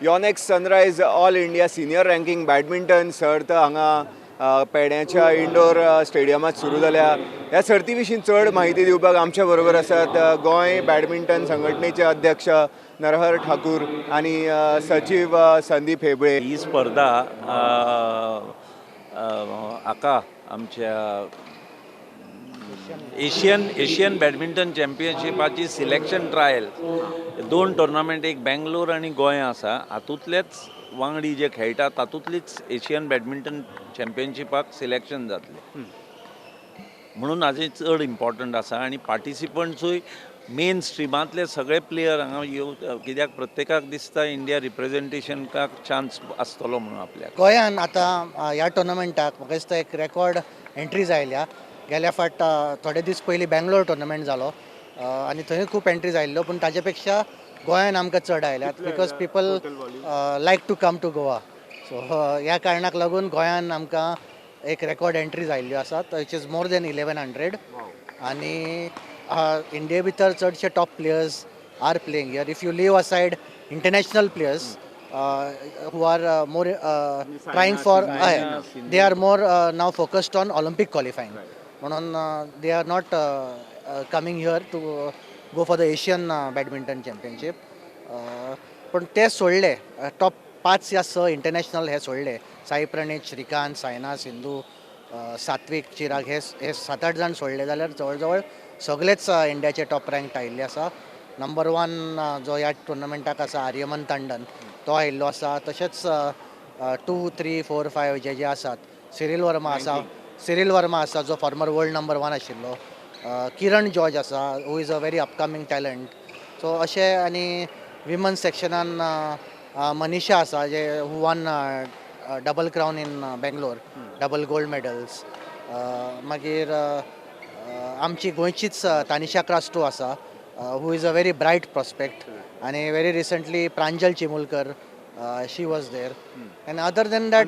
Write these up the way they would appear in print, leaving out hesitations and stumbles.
Yonex Sunrise All India Senior Ranking Badminton सर्त हांगा पेड्याच्या indoor स्टेडियमात सुरू जाल्या. ह्या सर्ती विशीं चड म्हायती दिवपाक आमच्या बरोबर आसात गोंय बॅडमिंटन संघटनेचे अध्यक्ष नरहर ठाकूर आनी सचीव संदीप हेबळे. ही स्पर्धा अ, हाका आमच्या एशियन एशियन बॅडमिंटन चॅम्पियनशिपाची सिलेक्शन ट्रायल. दोन टोर्नामेंट, एक बेंगलोर आनी गोंया आसा. हातूंतलेच वांगडी जे खेळटा तातूंतलीच एशियन बॅडमिंटन चॅम्पियनशिपाक सिलेक्शन जातलें, म्हणून हाजें चड इम्पॉर्टंट आसा. आनी पार्टिसिपंट्सूय मेन स्ट्रिमांतले सगळे प्लेयर हांगा येव, कित्याक प्रत्येकाक दिसता इंडिया रिप्रेझेंटेशनाक चान्स आसतलो म्हणून आपल्याक. गोंयान आतां ह्या टोर्नामेंटाक म्हाका दिसता एक रेकॉर्ड एंट्रीज आयल्या. गेल्या फाट थोडे दीस पयलीं बेंगलोर टोर्नामेंट जालो आनी थंय खूब एंट्रीज आयिल्ल्यो, पूण ताजे पेक्षा गोंयान आमकां चड आयल्यात, because people like to come to Goa. So ह्या कारणाक लागून गोंयान आमकां एक रेकॉर्ड एंट्रीज आयिल्ल्यो आसात, which is more than 1100. आनी इंडिये भितर चडशे top players are playing here, if you leave aside international players who are more trying for, they are more now focused on Olympic qualifying, म्हणून they are not coming here to go for the Asian Badminton Championship. पूण ते सोडले, top पांच या स international हे सोडले, साई प्रणीत, श्रीकांत, सायना, सिंधू, सात्विक, चिराग, हे हे सात आठ जाण सोडले जाल्यार जवळ जवळ सगळेच इंडियाचे टॉप रँक आयिल्ले आसा. नंबर वन जो ह्या टुर्नामेंटाक आसा, आर्यमन तांडन, तो आयिल्लो आसा. तशेंच टू, थ्री, फोर, फायव जे जे आसात, सिरील वर्मा आसा, सिरील वर्मा आसा जो फॉर्मर वर्ल्ड नंबर वन आशिल्लो, किरण जॉर्ज आसा, who is a very upcoming talent. So अशें. आनी विमन सेक्शनान मनीषा आसा, जे who won double crown in Bangalore, double gold medals. मागीर आमची गोंयचीच तानिशा क्रास्टो आसा, who is a very bright prospect. आनी very recently Pranjal Chimulkar, she was there. And other than that,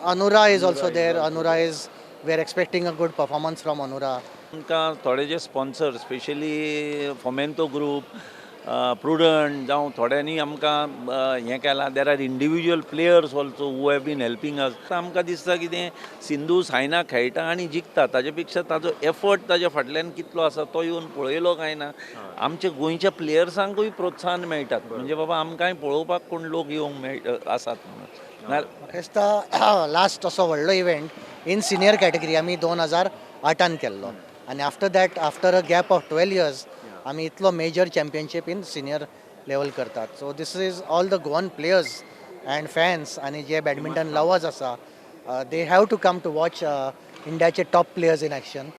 Anura is also there. Anura is we are expecting a good performance from Anura. आमकां थोडे जे sponsor, specially Fomento group, Prudent जावं, थोड्यांनी आमकां हें केलां. There are individual players also who have been helping us. आमकां दिसता कितें, सिंधू, सायना खेळटा आनी जिखता, ताजे पेक्षा ताजो एफर्ट ताज्या फाटल्यान कितलो आसा तो येवन पळयलो काय ना, आमच्या गोंयच्या प्लेयर्सांकूय प्रोत्साहन मेळटात. म्हणजे बाबा, आमकांय पळोवपाक कोण लोक येवंक मेळ आसात म्हणून ना. म्हाका दिसता लास्ट असो व्हडलो इव्हेंट इन सिनियर कॅटेगरी आमी 2008आन केल्लो आनी after that, after a gap of 12 years, आमी इतलो major championship in senior level करतात. So this is all the Goan players and fans आनी जे बॅडमिंटन लवर्स आसा, they have to come to watch इंडियाचे top players in action.